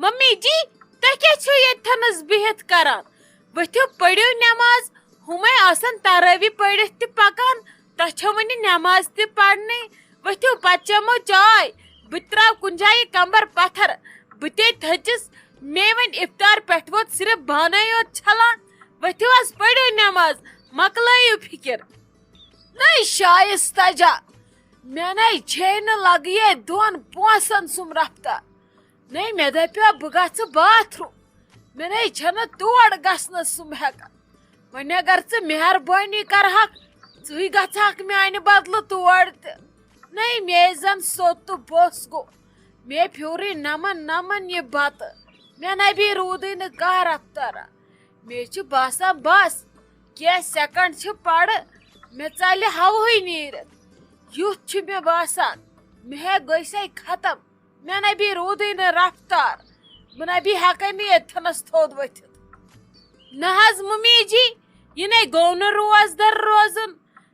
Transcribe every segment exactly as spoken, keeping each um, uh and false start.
Mummy جی، تُہۍ کیٛاہ چھِو ییٚتھٮ۪نَس بِہِتھ کران؟ ؤتھِو، پٔرِو نٮ۪ماز۔ ہُمَے آسَن تراوی پٔرِتھ تہِ پکان، تۄہہِ چھو وٕنہِ نٮ۪ماز تہِ پرنٕے۔ ؤتھِو، پتہٕ چٮ۪مو چاے۔ بہٕ تہِ تراو کُنہِ جایہِ کمبر پتھر۔ بہٕ تے تھٔچِس۔ مے وۄنۍ افطار پٮ۪ٹھ ووت، صرف بانَے یوت چھلان۔ ؤتھِو حظ، پٔرِو نٮ۪ماز، مۄکلٲیِو فِکر۔ نَے شایستہ جان، مےٚ نَے چھے نہٕ لگیے دۄن پونٛسن سُم رفتار۔ نَے مےٚ دَپیو بہٕ گژھٕ باتھ روٗم، مےٚ نَے چھَنہٕ تور گژھنَس سُم ہٮ۪کان۔ وۄنۍ اگر ژٕ مہربٲنی کرہکھ، ژٕے گژھہکھ میانہِ بدلہٕ تور تہِ۔ نَے مے زن سوٚت تہٕ بوٚس گوٚو، مے پھیورٕے نمن نمن یہِ بتہٕ۔ مےٚ نَے بیٚیہِ روٗدٕے نہٕ کانٛہہ رفتارا۔ مے چھُ باسان بس کینٛہہ سیکنڈ چھِ پڑٕ، مےٚ ژلہِ ہوہٕے نیٖرِتھ۔ یُتھ چھُ مےٚ باسان مےٚ گٔے سَے ختم۔ مےٚ نَے بیٚیہِ روٗدٕے نہٕ رفتار، بہٕ نَے بیٚیہِ ہٮ۪کَے نہٕ ییٚتھٮ۪نَس تھوٚد ؤتھِتھ۔ نہ حظ ممی جی، یہِ نَے گوٚو نہٕ روزدَر روزُن۔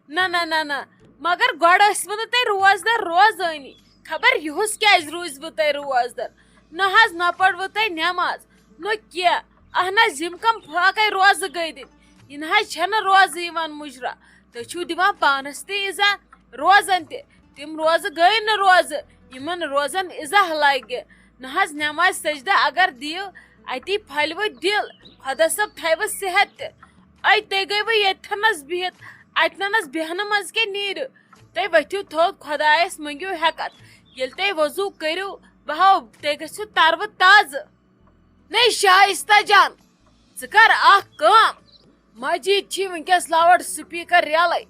نہ، نہ، نہ، نہ، مگر گۄڈٕ ٲسوٕ نہٕ تُہۍ روزدَر روزٲنی۔ خبر یِہُس کیٛازِ روٗزوٕ تۄہہِ روزدَر؟ نہ حظ، نہ پٔروٕ تۄہہِ نٮ۪ماز، نہ کینٛہہ۔ اہن حظ، یِم کَم فاقَے روزٕ گٔے دِنۍ؟ یہِ نہ حظ چھَنہٕ روزٕ یِوان مُجرا۔ تُہۍ چھِو دِوان پانَس تہِ اِزا، روزَن تہِ۔ تِم روزٕ گٔے نہٕ روزٕ، یِمَن روزَن اِزا لَگہِ۔ نہ حظ، نٮ۪مازِ سجدٕ اگر دِیِو، اَتی پھۄلہِ وۄنۍ دِل، خۄدا صٲب تھاوِ صحت تہِ۔ اَے، تُہۍ گٔیوٕ ییٚتھٮ۪نَس بِہِتھ، اَتہِ نَنَس بیٚہنہٕ منٛز کیٛاہ نیٖرِو؟ تُہۍ ؤتھِو تھوٚد، خۄدایَس مٔنٛگِو ہٮ۪کَتھ۔ ییٚلہِ تُہۍ وضوٗ کٔرِو، بہٕ ہاوٕ، تُہۍ گٔژھِو تَروٕ تازٕ۔ نَے شایستہ جان، ژٕ کر اکھ کٲم، مسجد چھی وٕنکیٚس لاوڈ سپیکر ریلے،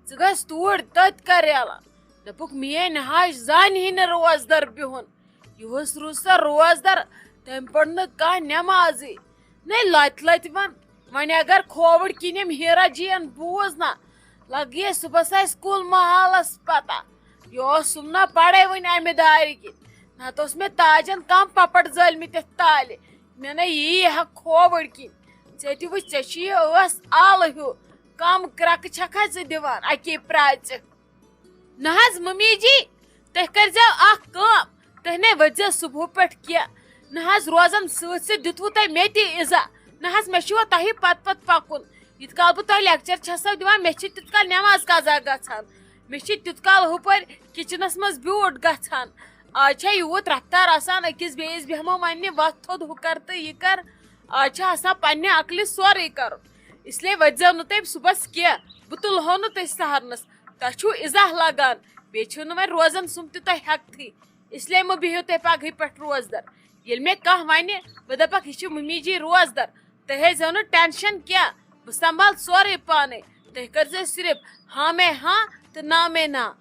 ژٕ گژھ توٗرۍ تتہِ کر ریلان۔ دوٚپُکھ، میٲنۍ ہش زانہِ ہے نہٕ روزدر بِہُن، یِہُس روٗز سا روزدر، تٔمۍ پٔر نہٕ کانٛہہ نٮ۪مازٕے۔ نے لتہِ لتہِ ون، وۄنۍ اگر کھووُر کِنۍ أمۍ ہیرا جی ین بوٗز نا، لگہِ ہے صُبحس آسہِ کُل محلس پتہ۔ یہِ اوسُم نا پڑے وٕنہِ امہِ دارِ کِنۍ، نتہٕ اوس مےٚ تاجن کم پپڑ زٲلمٕتۍ یتھ تالہِ۔ مےٚ نے یی ہا کھووُر کِنۍ۔ ژےٚ تہِ وٕچھ، ژےٚ چھُ یہِ ٲس آلہٕ ہیوٗ۔ کم کرٛکہٕ چھکھا ژٕ دِوان اکی پرٛاژِ؟ نہ حظ ممی جی، تُہۍ کٔرۍزیو اکھ کٲم، تُہۍ نے ؤتھۍزیو صُبحہٕ پٮ۪ٹھ کینٛہہ۔ نہ حظ روزن سۭتۍ سۭتۍ دیُتوُ تۄہہِ مےٚ تہِ اِزا۔ نہ حظ، مےٚ چھُ وۄنۍ تۄہی پتہٕ پتہٕ پکُن۔ یِتھ کال بہٕ تۄہہِ لیکچر چھسو دِوان، مےٚ چھِ تیُتھ کال نٮ۪ماز قضا گژھان۔ مےٚ چھِ تیُتھ کال ہُپٲرۍ کچنس منٛز بیوٗٹھ گژھان۔ آز چھےٚ یوٗت رفتار آسان، أکِس بیٚیِس بیٚہمو وننہِ، وۄتھ تھوٚد، ہُہ کر تہٕ یہِ کر۔ آز چھُ آسان پننہِ عقلہِ سورُے کرُن۔ اس لیے ؤتھۍزیو نہٕ تُہۍ صُبحس کینٛہہ، بہٕ تُلہو نہٕ تُہۍ سحرنس۔ تۄہہِ چھُو اِزاہ لگان، بیٚیہِ چھُو نہٕ وۄنۍ روزن سُم تہِ تۄہہِ ہٮ۪کتھٕے۔ اس لیے مہٕ بِہِو تُہۍ پگہٕے پٮ۪ٹھ روزدر۔ ییٚلہِ مےٚ کانٛہہ ونہِ، بہٕ دپکھ، یہِ چھِ ممی جی روزدر، تُہۍ ہیزیو نہٕ ٹینشن کینٛہہ، بہٕ سنبھال سورُے پانے۔ تُہۍ کٔرزیو صرف ہاں میں ہاں تہٕ نا میں نا۔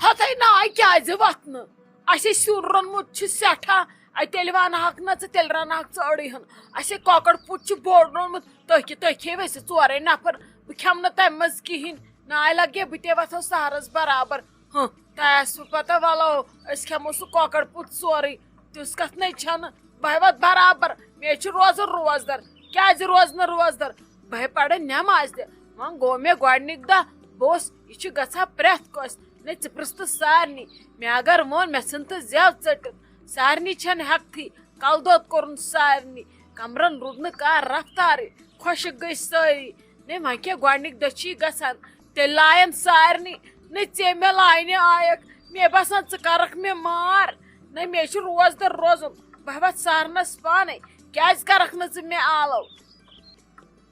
ہتے نا، کیازِ وتھ نہٕ؟ اسہِ سیُن روٚنمُت چھُ سٮ۪ٹھاہ۔ اے، تیٚلہِ ونہٕ ہاکھ نہ ژٕ، تیٚلہِ رنہٕ ہاکھ ژٕ أڑٕے ہن۔ اسہِ کۄکر پُت چھُ بوٚڑ روٚنمُت، تُہۍ کہِ تُہۍ کھیٚیِو أسۍ ژورے نفر، بہٕ کھٮ۪مہٕ نہٕ تمہِ منٛز کِہینۍ۔ نہ، آے لگے بہٕ تہِ وتھو سحرس برابر۔ ہاں، تۄہہِ آسوٕ پتہ، ولو، أسۍ کھٮ۪مو سُہ کۄکر پُت سورُے۔ تِژھ کتھ نے چھنہٕ۔ بہٕ ہے وتھ برابر۔ مےٚ چھُ روزُن روزدر۔ کیازِ روزٕ نہٕ روزدر؟ بہٕ ہے پرٕ نٮ۪ماز تہِ۔ وۄنۍ گوٚو مےٚ گۄڈنِکۍ دۄہ۔ بہٕ اوس، یہِ چھُ گژھان پرٛٮ۪تھ کٲنٛسہِ۔ نے ژٕ پرٛژھ تہٕ سارنٕے۔ مےٚ اگر ووٚن، مےٚ ژھٕن تہٕ زٮ۪و ژٔٹِتھ۔ سارنٕے چھنہٕ ہٮ۪کتھٕے۔ کلہٕ دود کوٚرُن سارنٕے۔ کمرن روٗد نہٕ کانٛہہ رفتارٕے۔ خۄشِک گٔے سٲری۔ نے وۄنۍ کیٛاہ، گۄڈنِکۍ دۄہ چھی گژھان، تیٚلہِ لایَن سارنٕے۔ نے ژےٚ مےٚ لاینہِ آیَکھ، مےٚ باسان ژٕ کَرَکھ مےٚ مار۔ نے مےٚ چھُ روزدَر روزُن، بہٕ وَتھ سارنَس پانَے۔ کیٛازِ کَرَکھ نہٕ ژٕ مےٚ آلو؟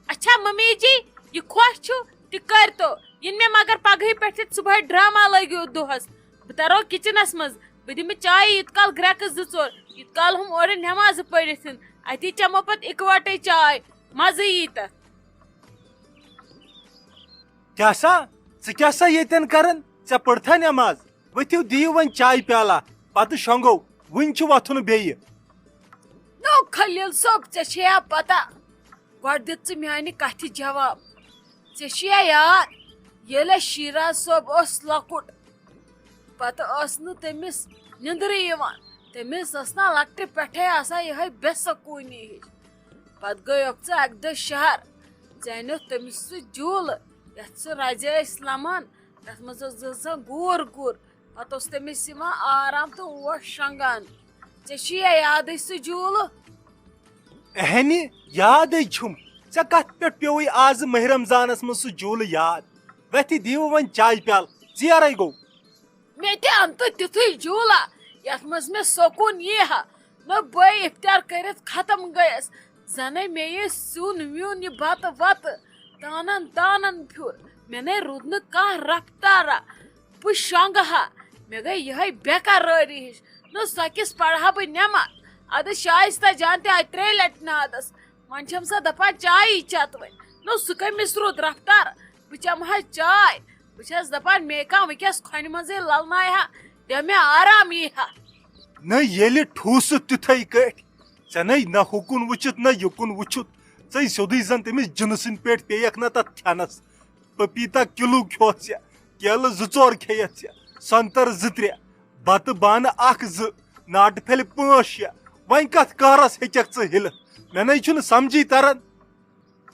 اچھا ممی جی، یہِ خۄش چھُ تہِ کٔرۍتو، یِنہٕ مےٚ مگر پگہٕے پٮ۪ٹھ یہِ صُبحٲے ڈرامہ لٲگِو دۄہَس۔ بہٕ تَرو کِچنَس منٛز، بہٕ دِمہٕ چایہِ یوٗت کال گرٛٮ۪کہٕ زٕ ژور، یوٗت کال ہُم اورٕ نٮ۪مازٕ پٔرِتھ یِن۔ اَتی چٮ۪مو پَتہٕ اِکوَٹَے چاے، مَزٕ یی تَتھ۔ کیٛاہ سا؟ ژٕ کیٛاہ سا ییٚتٮ۪ن کران؟ ژےٚ پٔرتھا نٮ۪ماز؟ ؤتھِو، دِیِو وۄنۍ چایہِ پیالہ، پتہٕ شۄنٛگو، وُنہِ چھُ وۄتھُن بیٚیہِ۔ نو خلیل صٲب، ژےٚ چھےٚ یا پتہ، گۄڈٕ دِژ ژٕ میانہِ کتھِ جواب۔ ژےٚ چھُیا یاد، ییٚلہِ اَسہِ شیراز صٲب اوس لۄکُٹ، پتہٕ ٲس نہٕ تٔمِس نِندرٕے یِوان۔ تٔمِس ٲس نا لۄکٹہِ پٮ۪ٹھَے آسان یِہوٚے بے سکوٗنی ہِش۔ پتہٕ گٔیوکھ ژٕ اَکہِ دۄہ شہر، ژےٚ اَنیوتھ تٔمِس سُہ جوٗلہٕ، یَتھ سُہ رَزِ ٲسۍ لَمان، تَتھ منٛز ٲس گژھان گوٗر گوٗر۔ پتہٕ اوس تٔمِس یِوان آرام تہٕ اوس شۄنٛگان۔ ژےٚ چھُیا یادٕے سُہ جوٗلہٕ؟ اہنہِ، یادٕے چھُم۔ ژےٚ کتھ پٮ۪ٹھ پیوٚوُے آز ماہِ رمضانس منٛز سُہ جوٗلہٕ یاد؟ وتھِ دِیِو وۄنۍ چایہِ پیالہٕ، ژیرے گوٚو۔ مےٚ تہِ اَن تہٕ تیُتھُے جوٗلہ، یَتھ منٛز مےٚ سکوٗن یی ہا۔ نہ بہٕ افطار کٔرِتھ ختم گٔیَس، زَنَے مےٚ یہِ سیُن ویُن، یہِ بَتہٕ وَتہٕ، تانَن تانَن پھیوٗر۔ مےٚ نَے روٗد نہٕ کانٛہہ رفتارا۔ بہٕ شۄنٛگہٕ ہا، مےٚ گٔے یِہوٚے بے قرٲری ہِش۔ نہ سۄ کِس پَرٕ ہا بہٕ نٮ۪ماز؟ اَدٕ شایستہ جان تہِ آیہِ ترٛیٚیہِ لَٹہِ نادَس۔ وۄنۍ چھَم سۄ دَپان، چایی چَتھ وۄنۍ۔ نہ سُہ کٔمِس روٗد رفتار؟ بہٕ چَمہٕ ہا چاے۔ بہٕ چھَس دَپان، مے کانٛہہ وٕنۍکٮ۪س کھۄنہِ منٛزٕے لَلنایہِ ہا، دِ مےٚ آرام یی ہا۔ نہ ییٚلہِ ٹھوٗسہٕ تِتھَے کٲٹھۍ، ژےٚ نَے نہ ہُکُن وٕچھِتھ نہ یُکُن وٕچھُتھ، ژَے سیوٚدُے زَن تٔمِس جِنہٕ سٕنٛدۍ پٲٹھۍ پیٚیَکھ نہ تَتھ کھٮ۪نَس۔ پپیٖتا کِلوٗ کھیوٚتھ ژےٚ، کیلہٕ زٕ ژور کھیٚیَتھ ژےٚ، سنٛگتر زٕ ترٛےٚ، بَتہٕ بانہٕ اَکھ زٕ، ناٹہٕ پھٔلۍ پانٛژھ شےٚ۔ وۄنۍ کَتھ کارَس ہیٚکَکھ ژٕ ہِلِتھ؟ مےٚ نَے چھُنہٕ سَمجھی تَران۔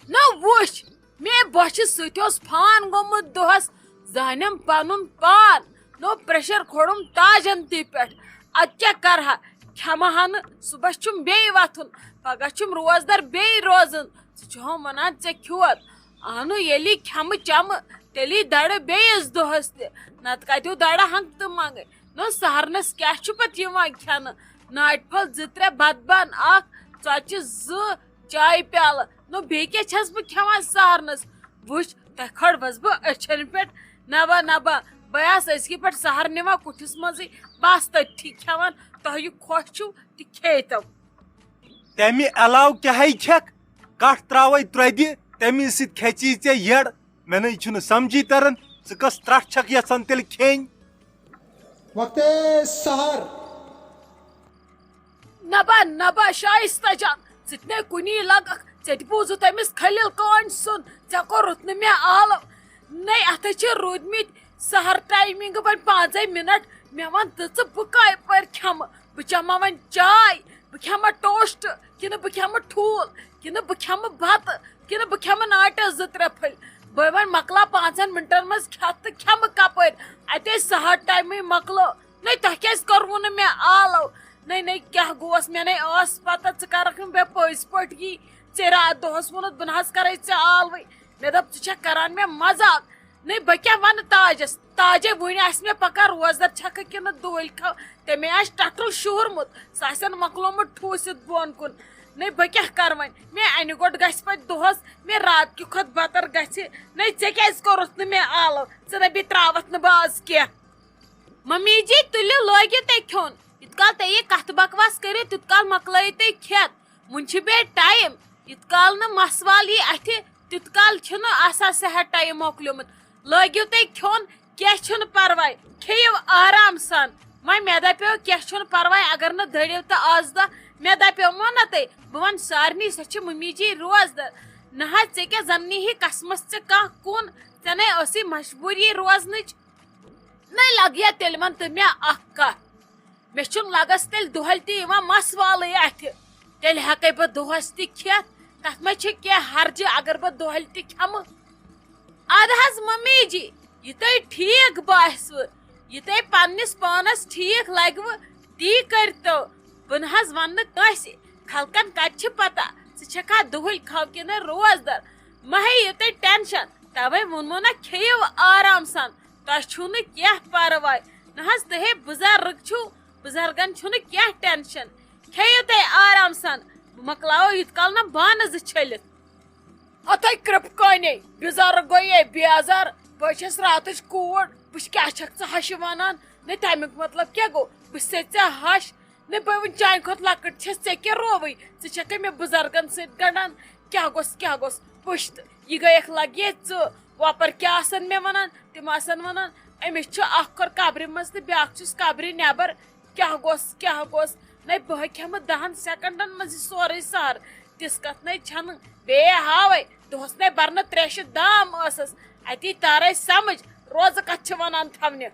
نہ وٕچھ، مے بۄچھِ سۭتۍ اوس فان گوٚمُت دۄہس، زانیم پنُن پان، نو پریشر کھوڑُم تاجن تہِ پٮ۪ٹھ۔ ادٕ کیٛاہ کرٕ ہا، کھٮ۪مہٕ ہا نہٕ، صُبحس چھُم بیٚیہِ وۄتھُن، پگاہ چھُم روزدر بیٚیہِ روزُن۔ ژٕ چھُہم ونان ژےٚ کھیوٚت، اہنُو ییٚلی کھٮ۪مہٕ چٮ۪مہٕ، تیٚلی دَرٕ بیٚیِس دۄہس تہِ، نتہٕ کتیو دَرٕ ہنٛگتہٕ منٛگے۔ نو سہرنس کیٛاہ چھُ پتہٕ یِوان کھٮ۪نہٕ؟ ناٹہِ پھوٚل زٕ ترٛےٚ، بتہٕ بان اکھ، ژۄچہِ زٕ، چایہِ پیالہٕ۔ نو بیٚیہِ کیٛاہ چھَس بہٕ کھٮ۪وان سہرنَس؟ وٕچھ، تۄہہِ کھٲڑوَس بہٕ أچھَن پٮ۪ٹھ۔ نبا نبا، بہٕ آسہٕ أزکہِ پٮ۪ٹھ سہر نِوان کُٹھِس منٛزٕے، بہٕ آسہٕ تٔتھی کھٮ۪وان، تۄہہِ یہِ خۄش چھُو تہِ کھیٚیتو۔ تَمہِ علاوٕ کیٛاہے کھٮ۪کھ؟ کَٹھ ترٛاوَے ترٛۄدِ، تَمی سۭتۍ کھٮ۪ژی ژےٚ یٔڑ۔ مےٚ نَے چھُنہٕ سَمجھی تَران، ژٕ کۄس ترٛٹھ چھَکھ یَژھان تیٚلہِ کھیٚنۍ؟ وقتِ سحر۔ نبا نبا شایستہ جان، ژٕ تہِ نے کُنی لگکھ، ژےٚ تہِ بوٗزُتھ أمِس خلیل کانۍ سُنٛد، ژےٚ کوٚرُتھ نہٕ مےٚ آلو۔ نے اَتھے چھِ روٗدمٕتۍ سحر ٹایمِنٛگ وۄنۍ پانٛژے مِنٹ، مےٚ وَن تہٕ ژٕ بہٕ کَپٲرۍ کھٮ۪مہٕ؟ بہٕ چٮ۪مہٕ وۄنۍ چاے، بہٕ کھٮ۪مہٕ ٹوسٹ، کِنہٕ بہٕ کھٮ۪مہٕ ٹھوٗل، کِنہٕ بہٕ کھٮ۪مہٕ بَتہٕ، کِنہٕ بہٕ کھٮ۪مہٕ ناٹہِ زٕ ترٛےٚ پھٔلۍ؟ بہٕ وۄنۍ مۄکلاو پانٛژن مِنٹن منٛز کھٮ۪تھ تہٕ کھٮ۪مہٕ کَپٲرۍ؟ اَتے سحر ٹایمٕے مۄکلو۔ نَے، تۄہہِ کیٛازِ کوٚروٕ نہٕ مےٚ آلو؟ نَے، نَے، کیٛاہ گوس؟ مےٚ نَے ٲس پَتہ ژٕ کَرَکھ نہٕ مےٚ پٔزۍ پٲٹھۍ یی۔ ژےٚ راتھ دۄہَس ووٚنُتھ بہٕ نہ حظ کَرَے ژےٚ آلوٕے۔ مےٚ دوٚپ، ژٕ چھَکھ کَران مےٚ مَزاق۔ نَے، بہٕ کیٛاہ وَنہٕ تاجَس؟ تاجے وٕنہِ آسہِ مےٚ پَکان روزدَر چھَکھٕ کِنہٕ دوٗلۍ کھَو۔ تٔمۍ آسہِ ٹَٹُل شوٗرمُت، سُہ آسٮ۪ن مۄکلومُت ٹھوٗسِتھ بۄن کُن۔ نَے، بہٕ کیٛاہ کَرٕ وۄنۍ؟ مےٚ اَنہِ گۄڈٕ گژھِ پَتہٕ دۄہَس، مےٚ راتہٕ کہِ کھۄتہٕ بَتَر گژھِ۔ نَے، ژےٚ کیٛازِ کوٚرُتھ نہٕ مےٚ آلو؟ ژٕ نَے بیٚیہِ ترٛاوَتھ نہٕ بہٕ آز کینٛہہ۔ ممی جی، تُلِو لٲگِو تُہۍ کھیوٚن۔ یُتھ کال تُہۍ یہِ کتھ بکواس کٔرِو، تیُتھ کال مۄکلٲیِو تُہۍ کھٮ۪تھ۔ وُنہِ چھُ بیٚیہِ ٹایم۔ یُتھ کال نہٕ مس وال یی اَتھِ، تیُتھ کال چھُنہٕ آسان صحت ٹایم مۄکلیومُت۔ لٲگِو تُہۍ کھیوٚن، کینٛہہ چھُنہٕ پرواے، کھیٚیِو آرام سان۔ وۄنۍ مےٚ دپیو کینٛہہ چھُنہٕ پرواے، اگر نہٕ دٔرِو تہٕ آز دۄہ، مےٚ دپیومو نہ تۄہہِ، بہٕ ونہٕ سارنٕے، سۄ چھِ ممی جی روزدر۔ نہ حظ، ژےٚ کیٛاہ زنہٕ نیٖہی قسمس ژےٚ کانٛہہ کُن، ژےٚ نے ٲسٕے مجبوٗری روزنٕچ۔ نَے لَگیا تیٚلہِ وَن تہٕ مےٚ اَکھ کَتھ۔ مےٚ چھُنہٕ لَگَس تیٚلہِ دۄہَلہِ تہِ یِوان مَس والٕے اَتھِ۔ تیٚلہِ ہٮ۪کَے بہٕ دۄہَس تہِ کھٮ۪تھ۔ تَتھ منٛز چھِ کینٛہہ ہرجہِ اگر بہٕ دۄہَلہِ تہِ کھٮ۪مہٕ۔ اَدٕ حظ مٔمی جی، یہِ تۄہہِ ٹھیٖک باسِوٕ، یہِ تۄہہِ پنٛنِس پانَس ٹھیٖک لَگِوٕ، تی کٔرۍتو۔ بہٕ نہٕ حظ وَنہٕ نہٕ کٲنٛسہِ۔ خلقَن کَتہِ چھِ پَتہ ژٕ چھَکھا دۄہَلہِ کھٮ۪وان کِنہٕ روزدَر۔ مہ ہیٚیِو تُہۍ ٹٮ۪نشَن، تَوَے ووٚنمو نہ کھیٚیِو آرام سان۔ تۄہہِ چھُو نہٕ کینٛہہ پرواے۔ نہ حظ، تُہۍ ہے بُزرگ چھِو، بُزرگن چھُنہٕ کینٛہہ ٹینشن۔ کھیٚیِو تُہۍ آرام سان، بہٕ مۄکلاوو یُتھ کال نہ بانہٕ زٕ چھٔلِتھ۔ ہتھے کرٛپہٕ کانے، بُزرگ گوٚیے بیزار۔ بہٕ چھَس راتٕچ کوٗر، بہٕ چھِ، کیٛاہ چھَکھ ژٕ ہَشہِ وَنان؟ نہ، تَمیُک مطلب کیٛاہ گوٚو؟ بہٕ چھَسے ژےٚ ہَش؟ نہ، بہٕ وٕنہِ چانہِ کھۄتہٕ لۄکٕٹ چھَس، ژےٚ کیٛاہ رووٕے؟ ژٕ چھَکھے مےٚ بُزرگن سۭتۍ گنٛڈان؟ کیٛاہ گوٚژھ، کیٛاہ گوٚژھ؟ پُشت، یہِ گٔیَکھ لگے ژٕ۔ وۄپر کیٛاہ آسن مےٚ ونان؟ تِم آسن ونان، أمِس چھُ اکھ کھۄر قبرِ منٛز تہٕ بیٛاکھ چھُس قبرِ نٮ۪بر۔ کیٛاہ گوٚژھ، کیٛاہ گوٚژھ؟ نَے بہٕ ہے کھٮ۪مہٕ دَہن سیکنڈن منٛز یہِ سورُے سہر۔ تِژھ کتھ نَے چھنہٕ۔ بیٚیہِ ہاوے، دۄہس نَے برنہٕ تریشہِ دام ٲسٕس۔ اتی ترے سمجھ، روزٕ کتھ چھِ ونان تھونہِ۔